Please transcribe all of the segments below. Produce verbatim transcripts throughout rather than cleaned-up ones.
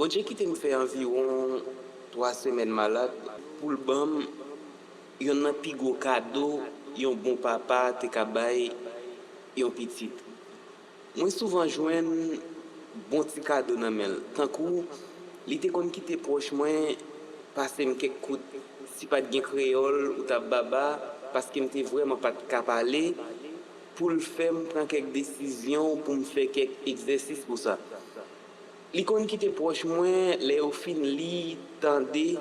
Bondye kite m fè anviwon twa semèn malad pou l ban m yonn nan pi gwo kado yon bon papa te ka bay yon pitit. Mwen souvan jwenn bon ti kado nan men l, tankou li te konn kite pwòch mwen pase m kèk kout si pa t gen kreyòl ou t ap baba, paske m te vrèman pa t ka pale, pou l fè m pran kèk desizyon, pou m fè kèk egzèsis pou sa. Li konn kite pwòch mwen lè yo fin li, tande,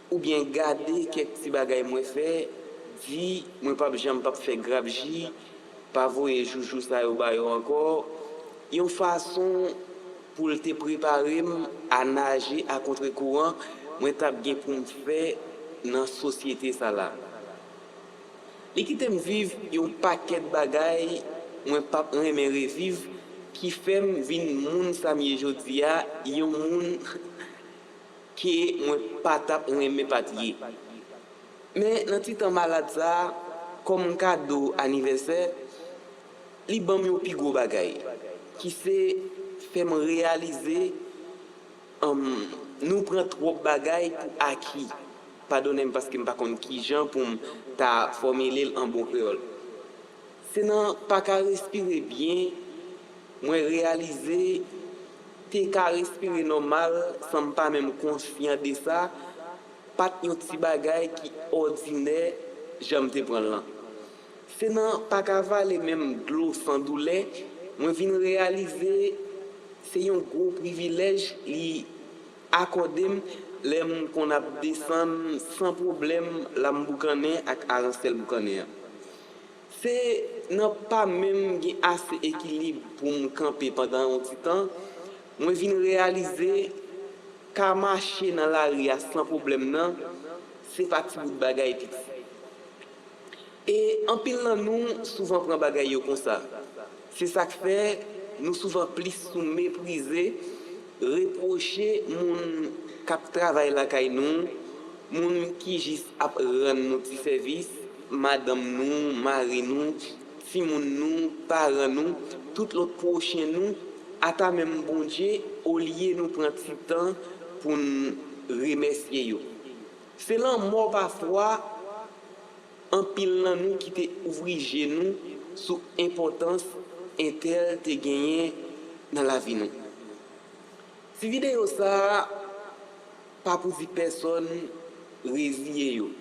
oubyen gade kèk ti bagay mwen fè, di mwen p ap janm p ap fè grapji, pa voye joujou sa yo ba yo ankò, yon fason pou l te prepare m a naje a kontre kouran mwen t ap gen pou m fè nan sosyete sa la. Li kite m viv yon pakèt bagay mwen p ap renmen reviv, ki fè m vin moun sa m ye jodi a, yon moun ke mwen pa t ap renmen pa t ye. Men nan ti tan malad sa a, kòm kado anivèsè, li ban m yon pi gwo bagay, ki se fè m reyalize, um, nou pran twòp bagay pou aki. Padonnen m paske m pa konn kijan pou m ta fòmile l an bon kreyòl. Se nan pa ka respire byen, mwen reyalize te ka respire nòmal san m pa menm konsyan de sa, pa t yon ti bagay ki òdinè jan m te pran l lan. Se nan pa ka vale menm dlo san doulè, mwen vin reyalize se yon gwo privilèj li akòde m lè m konn ap desann san pwoblèm la m boukannen ak aransèl boukannen an. Se nan pa menm gen ase ekilib pou m kanpe pandan yon ti tan, mwen vin reyalize ka mache nan lari a san pwoblèm nan, se pa ti bout bagay piti. E anpil nan nou souvan pran bagay yo konsa. Se sa k fè nou souvan plis sou meprize, repwoche moun k ap travay lakay nou, moun ki jis ap rann nou ti sèvis, madanm nou, mari nou, timoun nou, paran nou, tout lòt pwochen nou, ata menm Bondye, olye nou pran ti tan pou n remèsye yo. Se lanmò pafwa anpil nan nou ki te ouvri je nou sou enpòtans entèl te genyen nan lavi nou. Ti videyo sa a pa pou di pèsonn reziye yo.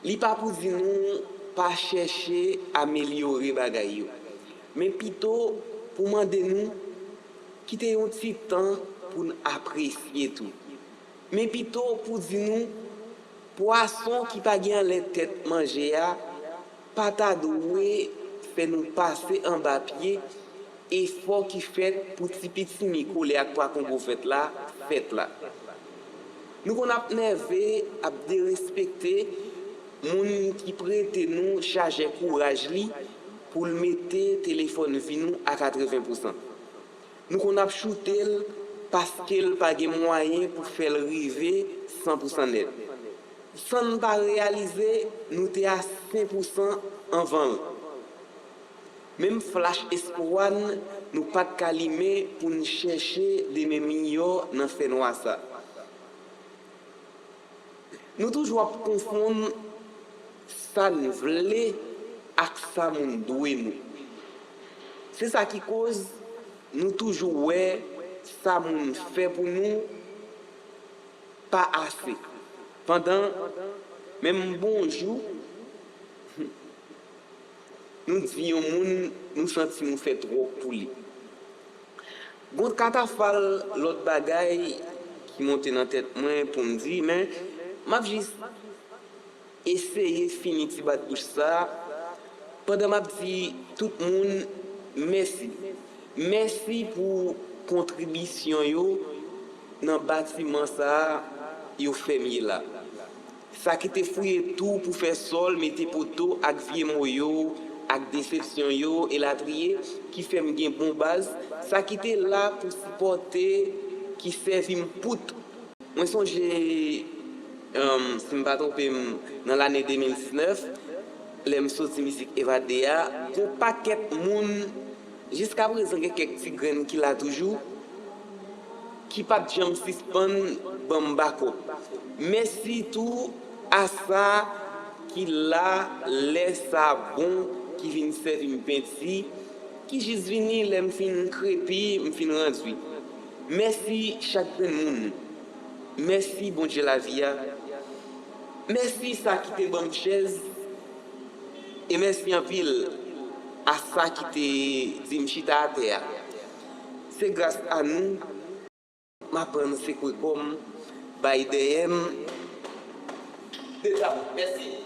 Li pa pou di nou pa chèche amelyore bagay yo. Men pito pou mande nou kite yon ti tan pou n apresye tou. Men pito pou di nou, pwason ki pa gen anlè tèt manje a pa ta dwe fè nou pase anba pye efò ki fèt pou ti pitimi kole ak pwa kongo vèt la fèt la. Nou konn ap nève, ap derespekte moun ki prete nou chajè kouraj li pou l mete telefòn vi nou a katreven pousan. Nou konn ap choute l paske l pa gen mwayen pou fè l rive san pousan nèt. San n pa reyalize, nou te a senk pousan anvan l. Menm flach espwa n, nou pa t ka limen pou n chèche demen miyò nan fènwa sa. Nou toujou ap konfonn sa n vle ak sa moun dwe nou. Se sa ki koz nou toujou wè sa moun fè pou nou pa ase. Pandan menm bonjou nou di yon moun, nou santi nou fè twòp pou li. Gon katafal lòt bagay ki monte nan tèt mwen pou m di, men m ap jis eseye fini ti bat bouch sa a pandan m ap di tout moun mèsi. Mèsi pou kontribisyon yo nan batiman sa a yo fè m ye la. Sa ki te fouye tou pou fè sòl, mete poto ak vye mo yo, ak desepsyon yo, elatriye, ki fè m gen bon baz, sa ki te la pou sipòte, ki sèvi m pout. Mwen sonje, um, si m pa twonpe m, nan lane de mil diznèf, lè m soti mizik Eva de a, gon pakèt moun, jiska prezan gen kèk ti grenn ki la toujou, ki p ap janm sispann ban m bakòp. Mèsi tou a sa ki la lè sa bon, ki vin sèvi m penti, ki jis vini lè m fin krepi, m fin randui. Mèsi chak grenn moun. Mèsi Bondye lavi a. Mèsi sa ki te ban m chèz. E mèsi anpil a sa ki te di m chita atè a. Se gras a nou m aprann sekwe kò m, bay dèyè m de tab. Mèsi.